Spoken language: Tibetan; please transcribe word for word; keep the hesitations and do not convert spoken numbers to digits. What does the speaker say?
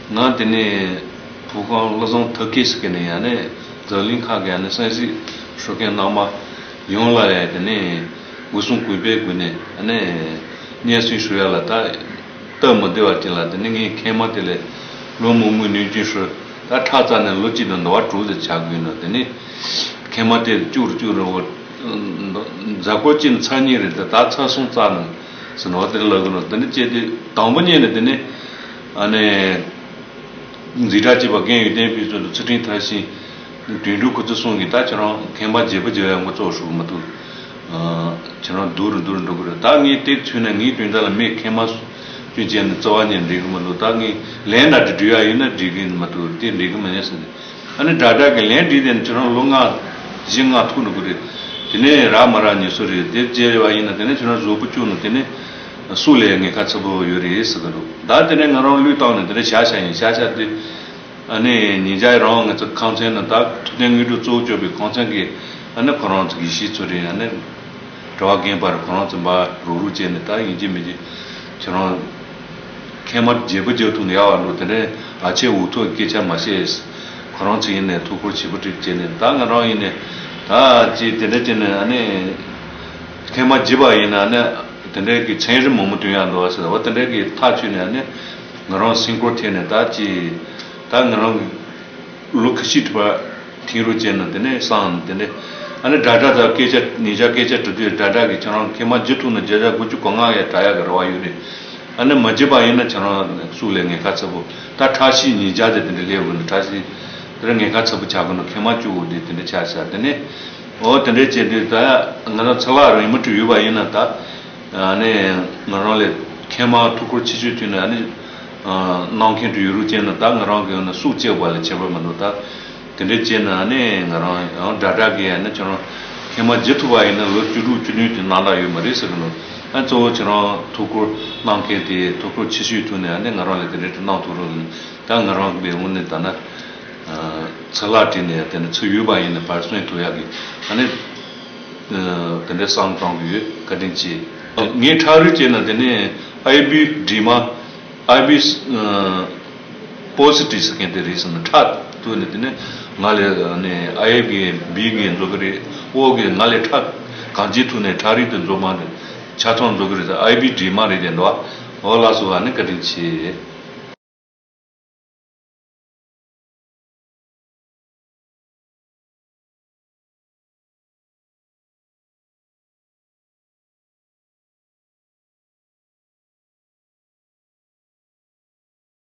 ང་དེ་ནས་བོད་ཁང་བློ་བཟང་ཐབས་མཁས་ཟེར་མཁན་ནས་ཡང་ནས་འཛམ་གླིང་ཁག་གི་ཡང་ནས་གསན་གཟིགས་ཞུ་མཁན་རྣམ་པ་ཡོངས་ལ་ཡང་དེ་ནས་སྒོ་གསུམ་གུས་པས་བསྐུལ་ནས་ཡང་ནས་སྙན་སེང་ཞུ་ཡ་ལ་ད་སྟབས་མི་བདེ་བ་ཅིག་ལ། དེ་ནས་ངའི་མཁལ་མ་དེ་ལས་ལོ་མང་པོའི་ནུས་རྒྱུན་ཧྲིལ་ད་ཁྲག་རྩ་ནས་ལོ་གཅིག་དང་ཟླ་བ་དྲུག་ཙམ་ཆགས་དགོས་ནོ། དེ་ནས་མཁལ་མ་དེ་སྐྱུག་རུ་སྐྱུག་རུ་འོ་གཟའ་འཁོར་གཅིག་ནས་ཚར་གཉིས་རེད། ད་ད་ཚར་གསུམ་རྩ་ནས་ཟེར་ནོ་དེ་ལ་གི་ནོ། དེ་ནས་བཅད་དེ་དང་པོ་ཉིད་ནས་དེ་ནས་ཨ་ནས། འཛིན་གྲྭ་གཅིག་པ་རྒན་ཡོན་ཏན་ཕུན་ཚོགས་དང་ཚུལ་ཁྲིམས་མཐར་ཕྱིན། དོན་གྲུབ་ཁོ་ཚོ་གསུམ་གྱིས་ད་ཁྱེད་རང་མཁལ་མ་བརྗེ་པོ་བརྗེ་བའི་ངོ་ཚ་ཞུ་གི་མི་འདུག་ཁྱེད་རང་སྡུག་རུ་སྡུག་རུ་འགྲོ་གི་རེད། ད་ངས་དེ་ཚུད་ན་ངའི་དོན་དག་ལ་མི་མཁལ་མ་སྐྱོན་བྱས་ནས་རྩ་བ་ཉིད་འགྲིག་གི་མི་འདུག་ད་ངས་ལན་འདྲ་འདྲི་འགྲོ་ཡ་ཡིན་ན་འགྲིག་གི་མི་འདུག་དེ་འགྲིག་གི་མི་ཉན་ཟེར་ནས། ཨ་ནི་དྲག་དྲག་གི་ལན་འདྲི་དེ་ནི་ཁྱེད་རང་ལོ་ལྔ་བཞི་ལྔ་ཐུག་འགྲོ་གི་རེད། དེ་ནས་རག་མ་རག་ཉེས་སོ་རེད། དེ་བརྗེ་བ་ཡིན་ན་དེ་ནས་ཁྱེད་རང་གཟུགས་པོ་སྐྱོན་ནས་དེ་ནས་སྲོག་ལ་ཉེན་ཁ་ཚ་པོ་ཡོད་རེད་ཟེར་གི་འདུག་ད་དེ་ནས་ང་རང་བློས་བཏང་ནས་དེ་ནས་བྱ་བྱ་ཡིན། བྱ་བྱ་དེ་ཨ་ནི་ཉིན་རྒྱ་རང་ང་ཚོ་ཁང་ཚན་ནང་ད་ཐུབ་བསྟན་དངོས་གྲུབ་གཙོ་བོ་གྱུར་པའི་ཁང་ཚན་གྱི་ཨ་ནི་ཁོ་རང་ཚོ་དགེ་བཤེས་ཚོ་རེད། ཨ་ནི་གྲྭ་པ་རྒན་པར་ཁོ་རང་ཚོ་འབའ་རུག་རུག་བྱས་ནས་ད་ཡིན་གཅིག་མིན་གཅིག་ཁྱེད་རང་མཁལ་མ་བརྗེ་པོ་བརྗེ་ཐུབ་ན་ཡག་པ་འདུག་དེ་ནས་ཨ་ཆེ་འུ་ཐུག་སྐད་ཆ་མ་བཤད། ཁོ་རང་ཚོ་ཡིན་ནས་ཐུགས་ཁུར་ཆེ་པོ་བསྒྲིགས་བྱས་ནས། ད་ང་རང་ཡིན་ནས་ད་ཅི་དེ་འདྲ་བྱས་ནས་ཨ་ནི་མཁལ་མ་བརྗེ་པ་ཡིན་ན་ཨ་ནི་དེ་འདྲའི་གི་ཚན་རིག་མང་པོ་སྟོན་ཡག་འདུག་ཟེར་བ་དེ་འདྲའི་གི་ཐག་ཆོད་ནས་ཨ་ནི་ང་རང་སེམས་ཁུར་ཐེབས་ནས་ད་ཅི་ད་ང་རང་གི་ལོ་ཁ་ཤས་དུ་བ་ཐིང་རུ་བྱས་ན་དེ་ནས་སང་དེ་ནས་ཨ་ནི་དྲ་གྲགས་དང་སྐད་ཆ་ཉིན་ཞག་སྐད་ཆ་དྲི་དུས་དྲ་གྲགས་ཀྱི་ཁྱེད་རང་མཁལ་མ་བརྗེ་ཐུབ་ན་བརྒྱ་ཆ་དགུ་བཅུ་གོ་ལྔ་ཡས་དྲག་ཡག་གི་རེ་བ་ཡོད་རེད། ཨ་ནི་མ་བརྗེ་བ་ཡིན་ན་ཁྱེད་རང་སྲོག་ལ་ཉེན་ཁ་ཚ་པོ། ད་ཁྲག་ཤེད་ཉིན་ཞག་དེ་དེ་འདྲ་སླེབས་དགོས་ན་ཁྲག་ཤེད་དེ་འདྲ་ཉེན་ཁ་ཚ་པོ་ཆགས་དགོས་ན་མཁལ་མ་བཅུག་དགོས་དེ་དེ་འདྲ་ཆགས་ཤག་དེ་ནས་འོ་དེ་འདྲ་བྱས་དུས་ད་ང་རང་ཚ་ལག་རིང་མོ་དྲུད་ཡོད་པ་ཡིན་ན་ད། ཨ་ནི་ང་རང་ལས་མཁལ་མ་ཐུགས་ཁུར་ཆེ་ཤོས་ཐོན་ནས་ཨ་ནི་ཨ་གནང་མཁན་དུ་ཡོད་རུ་བྱས་ན་ད་ང་རང་གི་ཡང་ན་སྲོག་བཅད་པ་ལས་ཁྱད་པར་མི་འདུག་ད་དེ་འདྲས་བྱས་ན་ཨ་ནི་ང་རང་ཡང་དྲག་དྲག་གི་ཨ་ནི་ཁྱེད་རང་མཁལ་མ་བརྗེ་ཐུབ་པ་ཡིན་ན་ལོ་བཅུ་དྲུག་བཅུ་བདུན་དེ་གནང་དག་ཡོད་མ་རེད་ཟེར་གི་འདུག་ཨ་གཙོ་བོ་ཁྱེད་རང་ཐུགས་ཁུར་གནང་མཁན་དེ་ཐུགས་ཁུར་ཆེ་ཤོས་ཐོན་ནས་ཨ་ནི་ང་རང་ལས་དེ་འདྲས་གནང་ཐུབ་རུ་ད་ང་རང་གི་དངོས་གནས་ད་ན་ཚ་ལག་དྲིས་ནས་དེ་ནི་ཚུར་ཡོད་པ་ཡིན་ན་ཕར་གསོན་ཐུབ་ཡག་གི་ཨ་ནི། དེ་འདྲའི་བསམ་བཏང་གི་ཡོད། བཀའ་དྲིན་ཆེ། ངས་ཁྲག་རིལ་བྱས་ན་དེ་ནས་ཨའི་བི་སྒྲིག་མ། ཨའི་བི་པོ་སི་ཊིབ་ཟེར་མཁན་དེ་རེད་ཟེར་ན་ཁྲག་ཐུག་ནས་དེ་ནས་ང་ལས་ནས་ཨའི་བི་བི་གི་འཛོ་གི་རེད། ཨོ་གི་ང་ལས་ཁྲག་གང་ཅི་ཐུག་ནས་ཁྲག་རིལ་དུ་འཛོ་མ་རེད། ཆ་ཚང་འཛོ་གི་རེད་ཟེར། ཨའི་བི་སྒྲིག་མ་རེད་དེ་འདུག་ཨོ་ལགས་སོ། ཨ་ནི་བཀའ་དྲིན་ཆེ།